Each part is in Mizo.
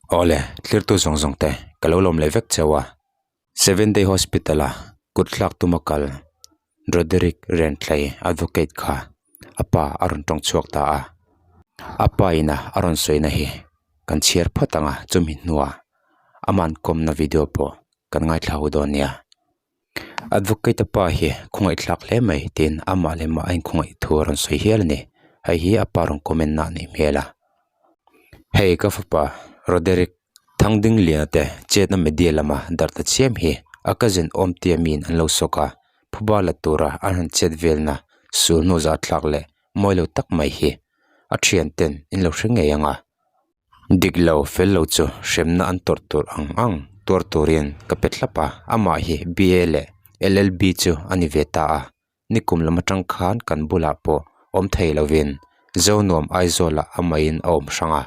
Awle, thlirtu zawng zawng te ka lo lawm leh vek cheu a. Seven Day Hospital a kut thlak tuma kal Roderick Renthlei Advocate kha a pa a rawn tawng chhuak ta a. A pa ina a rawn sawina hi kan chhiar phawt ang a, chumi hnuah aman kawmna video pawh kan ngaithla ho dawn nia. Advocate a pa hi khawngaihthlak hle mai tiin amah leh mah a inkhawngaih thu a rawn sawi hial a ni. Hei hi a pa rawn comment na a nih hmel a. Hei ka fapa Roderick Thangdingliana te chetna media lama darh ta chiam hi a cousin Awmtea miin an lo sawk a, phuba la tura an han chet velna sul hnu zahthlak leh mawi lo tak mai hi a thianten in lo hre ngei ang a. Dik lo, fel lo chu hremna an tawrh tur ang ang tuar turin ka pe thlap a, amah hi BA leh LLB chu a ni ve ta a, nikum lam atang khan kan bulah pawh awm thei lovin Zonuam Aizawlah amahin a awm hrang a.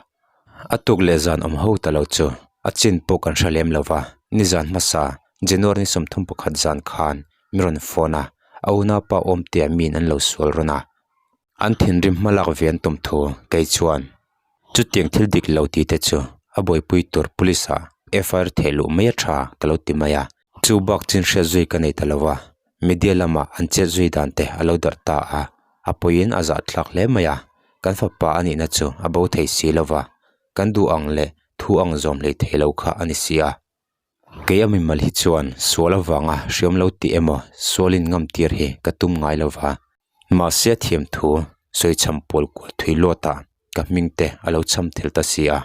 A tuk leh zan awm ho ta lo chu a chin pawh kan hre lem lo va, nizan hmasa January ni 31 zan khan mi rawn phone a, a unaupa awmtea miin an lo sual rawn a. An thinrim hmalak ve an tum thu kei chuan chutiang thil dik lo tih te chu a buaipui tur police ah FIR theih luh mai a tha ka lo ti mai a. Chu bak chin hriat zui ka nei ta lo a, media lamah an chet zui dan te a lo darh ta a, a pawiin a zahthlak hle mai a, kan fapa a nihna chu a bo thei si lo va, kan duh ang leh thu ang zawm hlei thei lo kha a ni si a. Kei a mimal hi chuan sual avanga hriam lo tih emaw sualin ngam tir hi ka tum ngai lo va, mahse a thiam thu sawi cham pawl kual thui luat ah ka hming te a lo cham tel ta si a,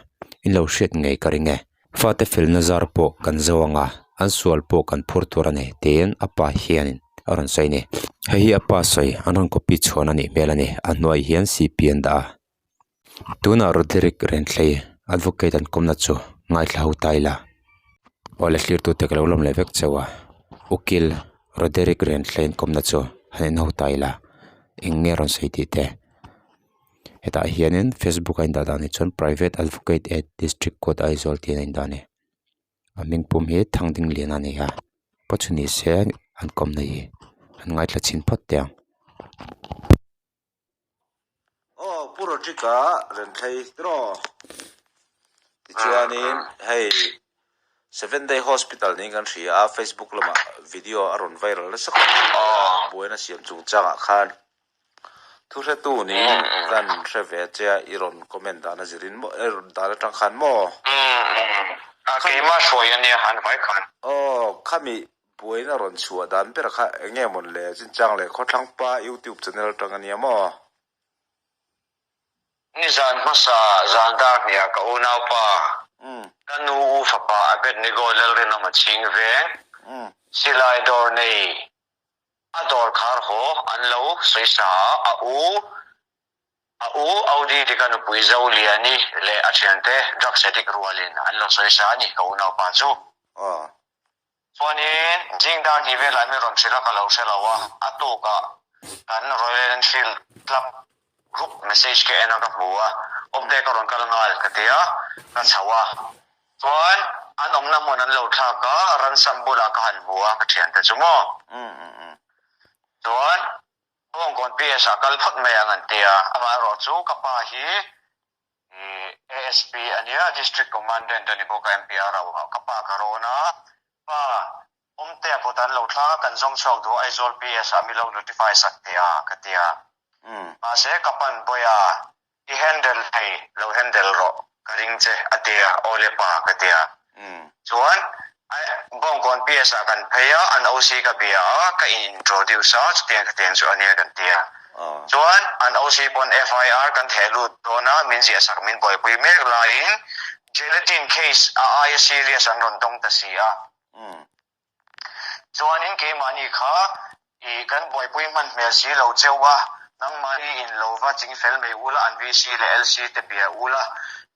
in lo hriat ngei ka ring e. Fate felna zar pawh kan zo ang a, an sual pawh kan phur tur a ni tiin a pa hianin a rawn sawi a ni. Hei hi a pa sawi an rawn copy chhuan a nih hmel a ni, a hnuai hian CP an dah a. Tunah Roderick Renthlei Advocate an kawmna chu ngaithla ho ta ila. Awle thlirtute ka lo lawm leh vek chauh a, Ukil Roderick Renthlei an kawmna chu han en ho ta ila, eng nge rawn sawi tih te. Hetah hianin Facebook a indah dan hi chuan Private Advocate at District Court Aizawl tiin a indah a ni. A hming pum hi Thangdinglian a ni a, pawh chu ni se an kawmna hi an ngaithla chhin phawt teh ang. Aw Pu Rodrick-a Renthlei tiraw? Tichuanin hei Seven Day Hospital niin kan hria a, Facebook lamah video a rawn viral nasa khawp mai a, buaina siam chungchangah khan thuhretu niin kan hre ve che a, i rawn comment dan a zirin maw, i rawn dan atang khan maw? Keimah hruai a nia han vai khan. Aw khami Buaina rawn chhuah dan ber kha eng nge mawn le? Chinchang leh Khawthlang pa YouTube channel atang a nia maw? Nizan hmasa zan dar hniah ka unaupa, ka nu u fapa Abednego Lalrinawm a chhing veng, silai dawr nei a dawr khar haw an lo sawisa a, a u a u Audi tika nupui Zoliani leh a thiante drugs addict rualin an lo sawisa a ni ka unaupa chu. Chuanin zing dar hnih velah mi rawn hrilh a ka lo hre lo a, a tukah kan Royal Enfield Club group message ka en a ka hmu a, awmte ka rawn kal nghal ka ti a, ka chho a. Chuan an awmna hmun an lo thlak a, ransom bulah ka han hmu a ka thiante chu maw. Chuan Bawngkawn PS ah kal phawt mai ang an ti a, amaherawhchu ka pa hi ASP a nia, District Commandant a ni bawk a, MPR ah ka pa ka rawn a, pa Awmtea kut an lo thlak a, kan zawng chhuak duh a, Aizawl PS ah mi lo notify sak teh a, ka ti a. Mahse ka pan bawi a, i handle thei lo handle rawh, ka ring che a ti a, aw le pa ka ti a. Chuan Bawngkawn PS ah kan phei a, an OC ka bia a, ka in introduce a, chutiang khatiang chu a nia kan ti a. Chuan an OC pawn FIR kan theh lut dawn a, min ziah sak min buaipui mek laiin Gelatin case a aia serious an rawn dawng ta si a. Chuanin keimahni kha i kan buaipui hman hmel si lo cheu a, nangmahni in lo va ching fel mai ula an VC leh LC te bia ula,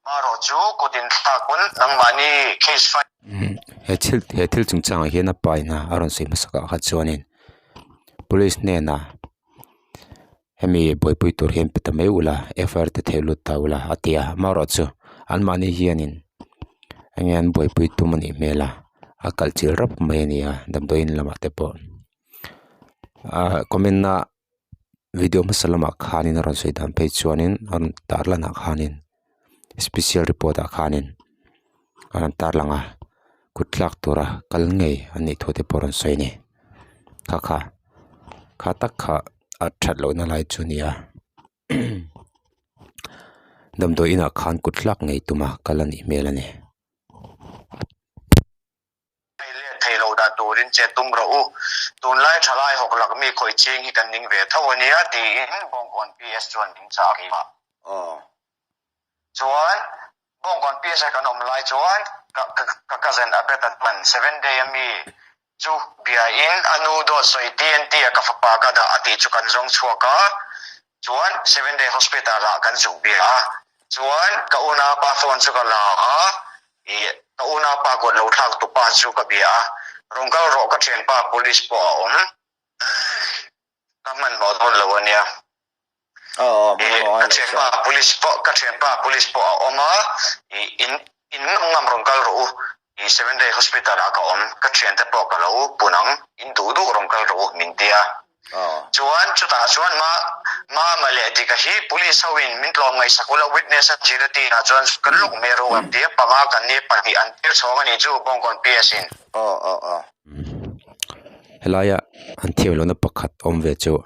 marawh chu kut in thlak pawn nangmahni case file. He thil he thil chungchangah hian a pa ina a rawn sawi hmasak ah kha chuanin police hnenah hemi buaipui tur hian pe ta mai ula FIR te theih lut ta ula a ti a amaherawh chu anmahni hianin enge an buaipui tum a nih hmel a a kalh chilh rap mai a ni a damdawiin lamah te pawh ahh comment na video hmasa lamah khanin a rawn sawi dan phei chuanin a rawn tar lan ah khanin special report ah khanin. a rawn tarlang a kut thlak tura kal ngei an nih thu te pawh a rawn sawi a ni kha kha kha tak kha a that lohna lai chu a ni a damdawi inah khan kut thlak ngei tuma kal a nih hmel a ni. Hei let thei lo dah turin che tum rawh u, tunlai thalai hawk lak mi khawih ching hi kan ning ve tho a nia tiin Bawngkawn PS chuan min chah a keimah. Chuan Bawngkawn PS a kan awm lai chuan ka ka cousin Abet a hman Seven Day a mi chu bia in a nu dawt sawi TNT a ka fapa ka dah a tih chu kan zawng chhuak a, chuan Seven Day Hospital ah kan zuk bia a, chuan ka unaupa phone chu ka la a, ih ka unaupa kut lo thlak tu pa chu ka bia a, rawn kal rawh ka thianpa police pawh a awm, ka hmanhmawh dawn lo a nia. Ih ka thianpa police pawh ka thianpa police pawh a awm a, ih in in ngam ngam rawn kal rawh u, ih Seven Day Hospital ah ka awm, ka thiante pawh ka lo pun ang, in duh duh rawn kal rawh u min ti a. Chuan chutah chuan ma Mama leh Dika hi police ho in min tlawm ngaihsak ula witness a gelatine ah chuan kan lawk mai ru ang tia panga kan ni pahnih an tir chhawng a nih chu Bawngkawn PS in. Helaia an thiam lohna pakhat awm ve chu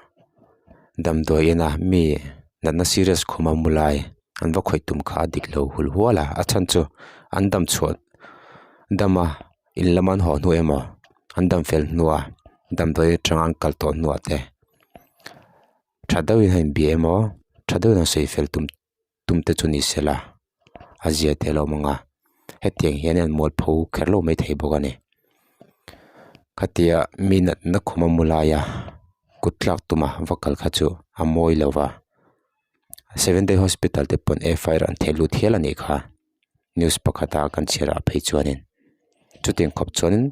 damdawi ina mi natna serious khuma mu lai an va khawih tum kha a dik lo hul hual a a chhan chu an dam chhuah dam a in lama an haw hnu emaw an dam fel hnua damdawi atanga an kal tawh hnuah te tha deuhin a inbia emaw tha deuhin an sawi fel tum tum te chu ni sela a zia te a lo awm ang a hetiang hian an mualpho kher lo maithei bawk a ni khatia mi natna khum a mu laia kut tlak tuma va kal kha chu a mawi lo va seven day hospital te pawn F I R an theh lut hial a nih kha news pakhata kan chhiar ah phei chuanin chutiang khawp chuanin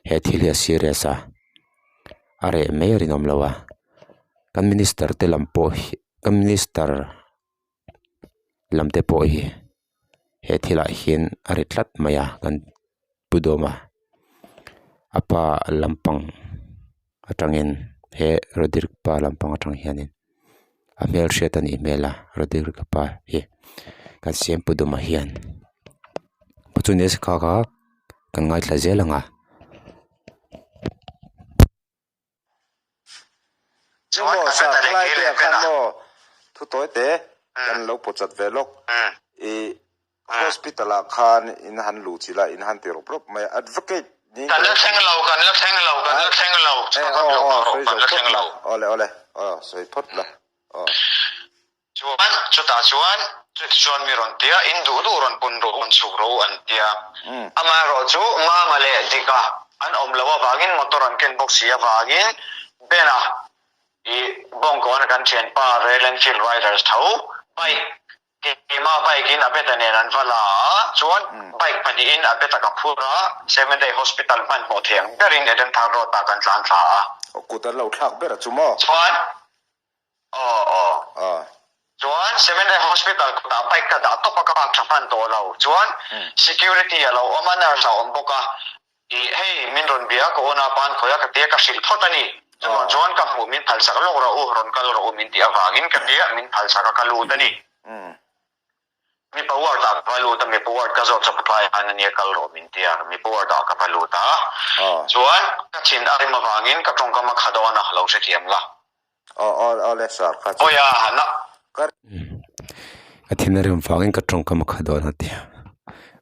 he thil hi a serious a a reh mai a rinawm lo a kan minister te lam pawh hi kan minister lam te pawh hi he thil ah hian a ri tlat mai a kan pu dawm a a pa lampang atangin he Roderick pa lampang atang hianin a hmelhriat a nih hmel a Roderick pa hi kan siam pu dawma hian chumi kha kha kan ngaithla zel ang a. Chu maw sir khalai te ah khan maw thu tawi te kan lo pawchat ve lawk i hospital ah khan in han luh chilh a in han ti rawp rawp mai a advocate niin Kan la thleng lo kan la thleng lo kan la thleng lo eh aw aw sawi zo phawt la awle awle aw sawi phawt la aw. Chuan chutah chuan chuti chuan mi rawn ti a, in duh duh rawn pun rawh, rawn chhuk rawh u an ti a. Amaherawhchu Mama leh Dika an awm loh avangin motor an ken bawk si avangin Ben-a i Bawngkawna kan thianpa Royal Enfield Riders tho bike keimah bike in Abed-a nen an va la a, chuan bike pahnihin Abed-a ka phur a, Seven Day Hospital hmanhmawh thei ang berin Edenthar Road ah kan tlan thla a. Kut an lo thlak ber a chu maw? Chuan Aw aw. Chuan Seven Day Hospital kawtah bike ka dah tawp a ka park tha hman tawh lo. Chuan security a lo awm a, nurse a awm bawk a. Ih hei min rawn bia ka awn a pan khawi a ka tia ka hrilh phawt a ni. Chuvang chuan ka hmuh min phalsak lawk rawh u, rawn kal rawh u min tih avangin ka tia min phalsak a ka lut a ni. Mipa ward ah ka va lut a, mipa ward ka zawt chawp tlai khan ania kal rawh min ti a, mipa ward ah ka va lut a. Chuan ka thin a rim avangin ka tawngkam a kha dawn a, lo hrethiam la. Aw aw aw le sir kha chu. Awi a na. Ka. Ka thin a rim vangin ka tawngkam a kha dawn a tia.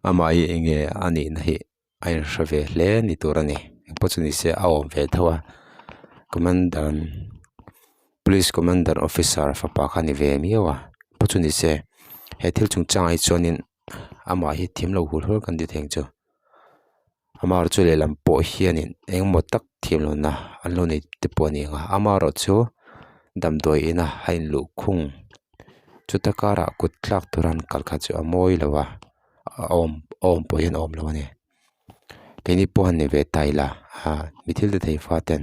Amah hi eng nge a nihna hi a inhre ve hle ni tur a ni. Engpawh chu ni se a awm ve tho a. Commander police commander officer fapa kha a ni ve miau a. Engpawh chu ni se he thil chungchangah hi chuanin amah hi thiam lo hul hul kan ti thei ang chu. Amaherawh chu lehlam pawh hianin engemaw tak thiam lohna an lo nei te pawh a ni ang a amaherawh chu damdawi ina a inluh khung chuta karah kut thlak tura an kal kha chu a mawi lo a a awm a awm pawh hian a awm lo a ni keini pawh han ni ve ta ila ah mi thil ti thei fa ten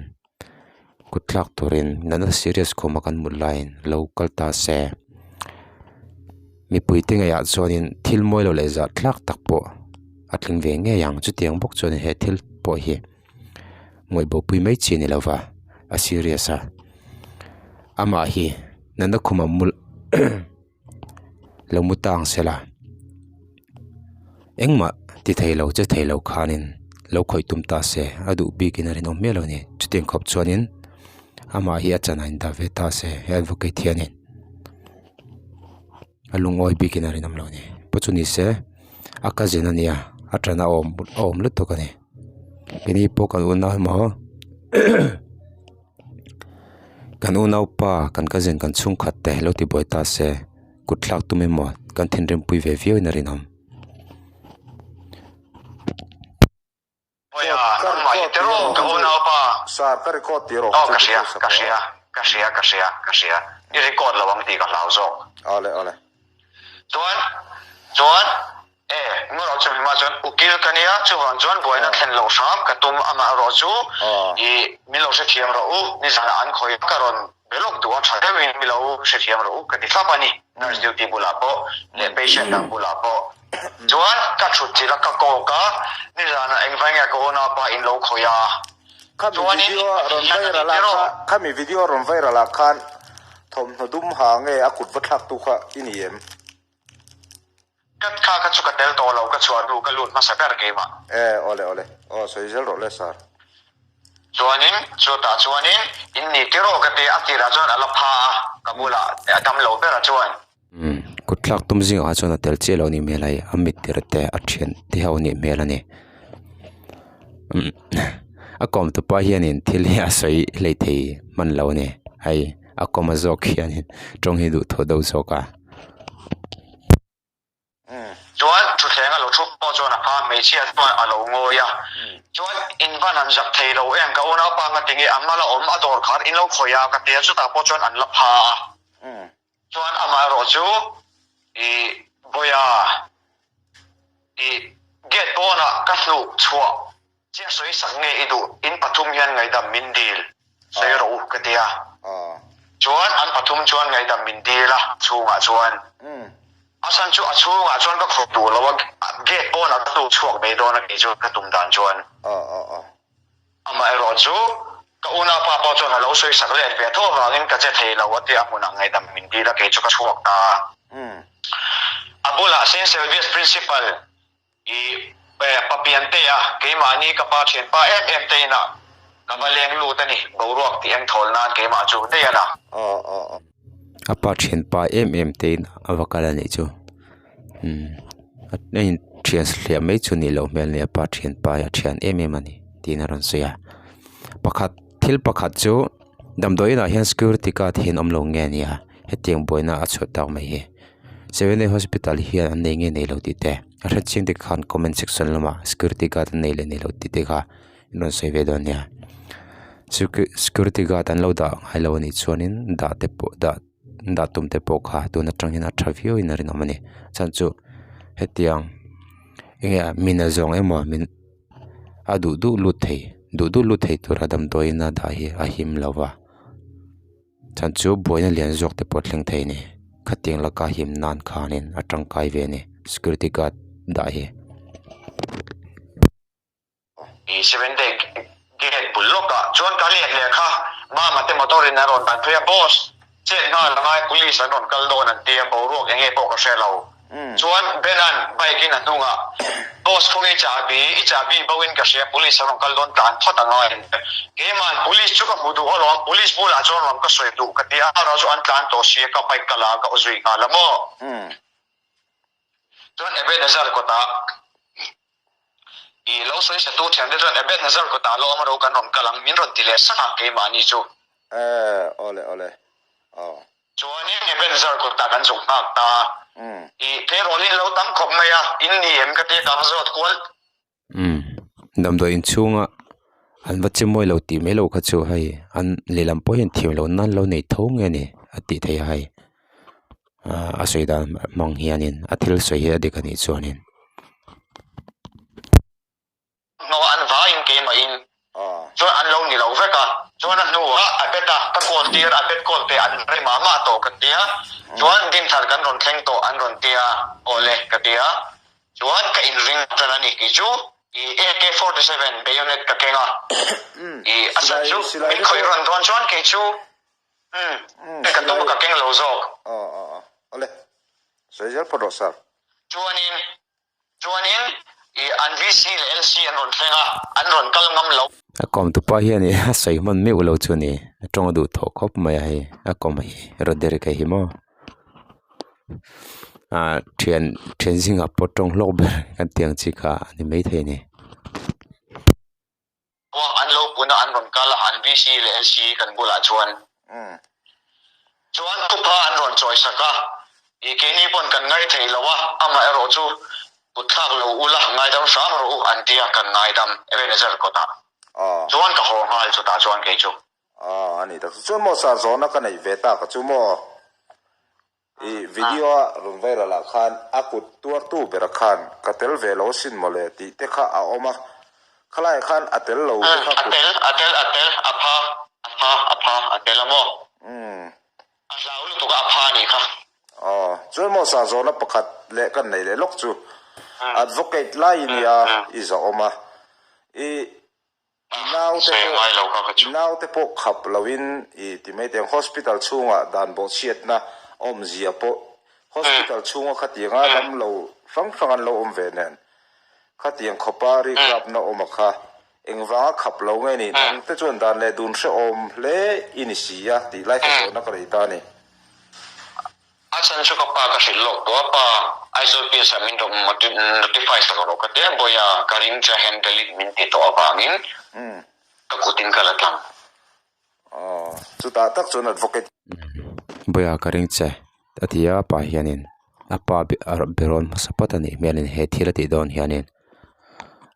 kut thlak turin natna serious khuma kan mut laiin lo kal ta se mipui te ngeiah chuanin thil mawi lo leh zah thlak tak pawh a tling ve ngei ang chutiang bawk chuan he thil pawh hi ngawih bo pui mai chi a ni lova a serious a amah hi natna khuma mul lo mu tang sela. Engmah ti thei lo che thei lo khanin lo khawih tum ta se a duh bikin a rinawm miah lo a ni. Chutiang khawp chuanin amah hi a chan a indah ve ta se he advocate hianin a lungawi bikin a rinawm lo a ni. Pawh chu ni se a cousin a nia a ṭan a awm a awm lutuk a ni. Keini pawh kan unau emaw kan unaupa kan cousin kan chhungkhat te lo tibuai ta se. Kut thlak tum emaw kan thinrim pui ve viau in a rinawm. Sir ka record tih erawh ka hria ka hria ka hria ka hria ka hria i record lo ang tih ka hlau zawk. Awle awle. Chuan chuan e ngawrh chu hmimah chuan ukil ka nia chuvang chuan buaina thlen loh hram ka tum amaherawh chu i min lo hrethiam rawh u nizanah an khawi ka rawn Be lawk duh a tha deuhin mi lo hrethiam rawh u ka ti thlap a ni. Nurse duty bulah pawh leh patient dang bulah pawh chuan ka thut chilh a, ka kawk a, nizanah engvai nge ka unaupa in lo khawih a, Khami chuanin video a rawn hian a ni viral ah tiraw? kha khami video a rawn viral ah khan thawmhnaw dum ha nge a kut va thlak tu kha i ni em? Ka kha kha chu ka tel tawh lo, ka chhuah hnu ka lut hmasa ber keimah. E, awle awle, aw sawi zel rawh le sir. Chuanin chutah chuanin in ni tiraw ka ti a, a tirah chuan a la pha a, ka bulah a dam lo berah chuan. Umm, kut thlak tum zingah chuan a tel chiah lo a nih hmel a, a mit tir te a thian te ho a nih hmel a ni. Umm, a kawm tupa hianin thil hi a sawi hleithei hman lo a ni, hei a kawm a zawk hianin tawng hi duhthawh deuh zawk a. Chuan thutthleng a lo thup pawh chuan a pha hmeichhia chuan a lo ngawi a, chuan in van han zak thei lo em ka unaupa nga tinge a hma la awm a dawr khar in lo khawih a ka ti a chutah pawh chuan an la pha a, chuan amaherawh chu i Bawia i gate pawnah ka hnuh chhuah Chiah sawi sak nge i duh? In pathum hian ngaihdam min dil sawi rawh u ka ti a. Chuan an pathum chuan ngaihdam min dil a chhungah chuan. A chhan chu a chhungah chuan ka khawp duh lo a, gate pawnah ka hnuh chhuak mai dawn a kei chu ka tum dan chuan. Amaherawh chu ka unaupa pawh chuan a lo sawi sak let ve tho avangin ka che thei lo a ti a, hmunah ngaihdam min dil a kei chu ka chhuak ta a. A bulah Saint Sylvia's Principal I Papiantea, keimahni ka pa thianpa em em te inah ka va leng lut a ni, boruak tih eng thawl nan keimah chu daih a na. A pa thianpa em em te inah a va kal a nih chu. Umm a in thian hliah mai chu nih loh hmel a ni, a pa thianpa hi a thian em em a ni tiin a rawn sawi a. Pakhat thil pakhat chu damdawi inah hian security guard hi an awm lo nge nia hetiang buaina a chhuah tak mai hi. Seven day hospital hian an nei nge nei lo tih te a hre chiang te khan comment section lamah security guard an nei leh nei lo tih te kha in rawn sawi ve dawn nia security guard an lo dah ngai lo anih chuanin dah te pawh dah dah tum te pawh kha tun atang hian a tha viau in a rinawm a ni chhan chu hetiang enge min a zawng emaw min a duh duh lut thei duh duh lut thei tura damdawiin a dah hi a him lo va. Chhan chu buaina lian zawk te pawh thleng thei a ni khatiang laka him nan khanin a tangkai ve a ni security guard dah hi. I seven day gate bul lawkah chuan ka let leh kha mama te motor in an rawn dan phei a boss chet nghal a ngai police an rawn kal dawn an ti a boruak eng nge pawh ka hre lo. Chuan Bena'n bike in a hnungah, Boss khawnge i chahbi, i chahbi bo in ka hria, police an rawn kal dawn tlan phawt a ngai ang che. Keima'n police chu ka hmu duh alawm, police bulah chuan rawn ka sawi duh ka ti a, erawh chu an tlan tawh sia ka bike ka la a ka zui nghal a maw? Chuan Ebenezer kawtah i lo sawi sa tu thiante chuan Ebenezer kawtah lo awm ro kan rawn kal ang min rawn ti leh sak a keimahni chu. Ee, awle awle, aw. Chuanin Ebenezer kutah kan zuk nghak ta. I tleirawl in lo tam khawp mai a, in ni em ka ti a ka va zawt kual. Umm, damdawi inchhunga an va che mawi lo tih mai lo kha chu hei an lehlam pawh hian thiam loh nan lo nei tho nge ni a tih theih a hei. A sawi dan hmang hianin a thil sawi hi a dik a nih chuanin. Hnaw an vaiin keimahin chuan an lo ni lo vek a, chuan a hnuah a bet a, ka call tir a bet call te an rei mah mah tawh ka ti a, chuan dinthar kan rawn thleng tawh an rawn ti a, awle ka ti a, chuan ka inring tan a ni kei chu i AK 47 bayonet ka keng a, i a chhan chu min khawih rawn dawn chuan kei chu umm ka tum ka keng lo zawk. Awle sawi zel phawt rawh sir. Chuanin chuanin. an VC leh LC an rawn thleng a, an rawn kal ngam lo. A kawm tupa hian ih a sawi hman meuh lo chu ni, a tawng a duh thawh khawp mai a hei, a kawm hi Roderick a hi maw ah thian thian zingah pawh tawng hlawk ber kan tih ang chi kha a ni maithei a ni. Kuang an lo pun a an rawn kal a, an VC leh LC kan bulah chuan chuan thupha an rawn chawi sak a, i keini pawn kan ngai thei lo a, amaherawh chu kut thlak lo ula ngaidam hram rawh u an tia kan ngaidam Ebenezer kawtah chuan ka haw nghal chutah chuan kei chu. A ni tak chu chuan maw sir zawhna ka neih ve tak a chu maw? I video a rawn viral ah khan a kut tuartu bera khan ka tel ve lo asin mawle tih te kha a awm a, khalaiah khan a tel lo te kha kut. A tel, a tel, a tel, a pha, a pha, a pha, a tel a maw? A hlau lutuk a, a pha anih kha. Aw, chuan maw sa zawhna pakhat leh kan nei leh lawk chu advocate lai i nia i zawh awm a, i I naute pawh i naute pawh khap loin i ti mai teng hospital chhungah dan bawhchhiatna awmzia pawh hospital chhunga khatianga damlo hrang hrang an lo awm ve nen khatiang khawpa rikrapna awm a kha engvanga khap lo nge ni nangte chuan dan leh dun hrehawm hle i ni si a tih lai kha zawhna ka nei ta a ni. A chhan chu ka pa ka hrilh lawk tawh a, pa Aizawl PS ah min rawn notify sak rawh ka ti a, Bawiha ka ring che handle in min ti tawh avangin ka kut in ka la tlang. Aw, chutah tak chuan advocate. Bawiha ka ring che a ti a, pa hianin a pa be rawn hmasa phawt a nih hmelin he thil a tih dawn hianin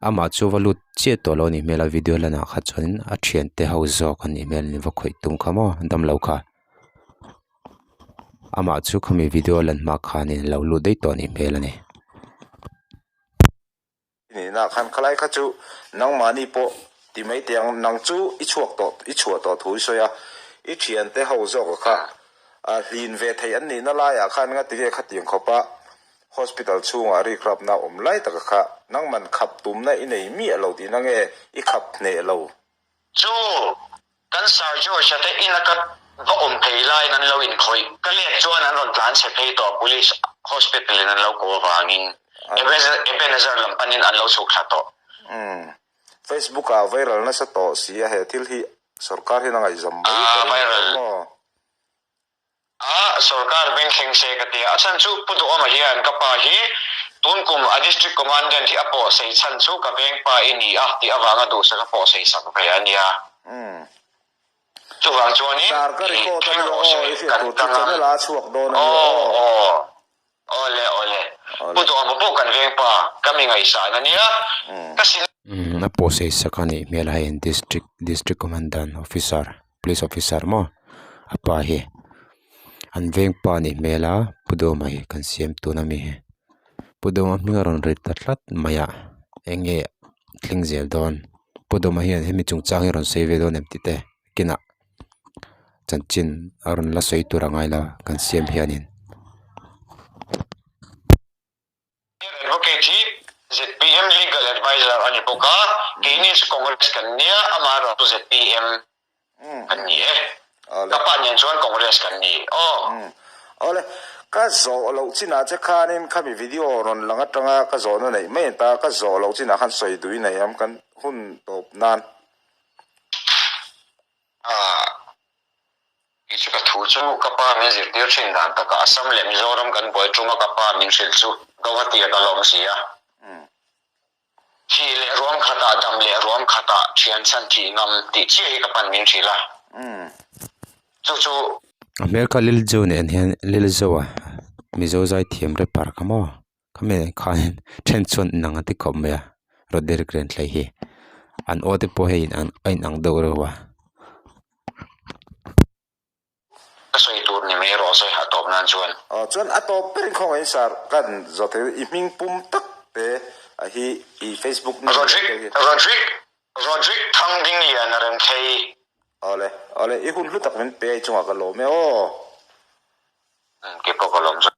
amah chu va lut chiah tawh lo a nih hmel a video lanah kha chuanin a thiante ho zawk a nih hmelin va khawih tum kha maw damlo kha. Amah chu khami video lan hma khanin lo lut daih tawh a nih hmel a ni. Nihna khan khalai kha chu nangmahni pawh ti mai teh ang, nang chu i chhuak tawh i chhuah tawh thu i sawi a, i thiante ho zawk kha hlin ve theih an nihna laiah khan ngati nge khatiang khawpa hospital chhungah rikrapna awm lai taka kha nangman khap tumna i nei miah lo tihna nge i khap hneh lo? Chu kan Sir George-a te ina ka va awm phei laiin an lo inkhawih. Ka let chuan an rawn tlan chhe phei tawh, Police Hospital in an lo ko avangin Ebenezer lam panin an lo chhuk thla tawh. Umm. Facebook ah viral nasa tawh si a he thil hi sorkar hian a ngaihzam mai ka ring lo maw? A sorkar beng thleng se ka ti a, a chhan chu Pu Duhawma hian ka pa hi tun kum a District Commandant hi a pawh sei chhan chu ka veng pa i ni a tih avanga duhsak a pawh sei sak ve a nia. Chuvang chuanin Sir ka record a thleng nia rawh aw, se i hriat kan tur chu tang ang. channel ah a chhuak dawn a nia Aw aw. aw awle awle Awle. Pu Duhawma pawh kan veng pa ka mi ngaihsan a nia ka sin A pawh sei sak a nih hmel a hei District District Commandant Officer Police officer maw a pa hi an veng pa anih hmel a Pu Dawma hi kan siam tun ami hi Pu Dawma hming a rawn ri ta tlat mai a eng nge thleng zel dawn Pu Dawma hian hemi chungchang hi a rawn sawi ve dawn em tih te kinah chanchin a rawn la sawi tur a ngai lo kan siam hianin. Advocate hi zpm Legal Adviser a ni bawk a, keini chu Congress kan nia, amaherawh chu zpm kan ni e. Ka pa nen chuan Congress kan ni aw. Awle, ka zawh loh chinah che khanin khami video rawn lang atanga ka zawhna neih mai an ta, ka zawh loh chinah khan sawi duh i nei am kan hun tawp nan. Kei chu ka thu chu ka pa min zirtir thin dan takah Assam leh Mizoram kan buai tum a ka pa min hrilh chu Guwahati a ka lawm si a. Thih leh ruam khatah dam leh ruam khatah thian chhan thih ngam tih chiah hi ka pan min hrilh a. Chu chu. A hmel kha Lil Jo nen hian Lil Jo a Mizo zaithiam rapper kha maw khami khan then chuan inang a ti khawp mai a Roderick Renthlei hi an aw te pawh hei a inang deuh reuh a. Ka sawi tur ni mai rawh se a tawp nan chuan. Aw chuan a tawp ber in khawngaih in sir kan zawh thei i hming pum tak te a hi i Facebook name Rodrick te hi. Rodrick Rodrick Thangdingliana Remthei. Awle awle i hun hlu tak min pe a i chungah ka lawm e aw. Keipawh ka lawm zawk.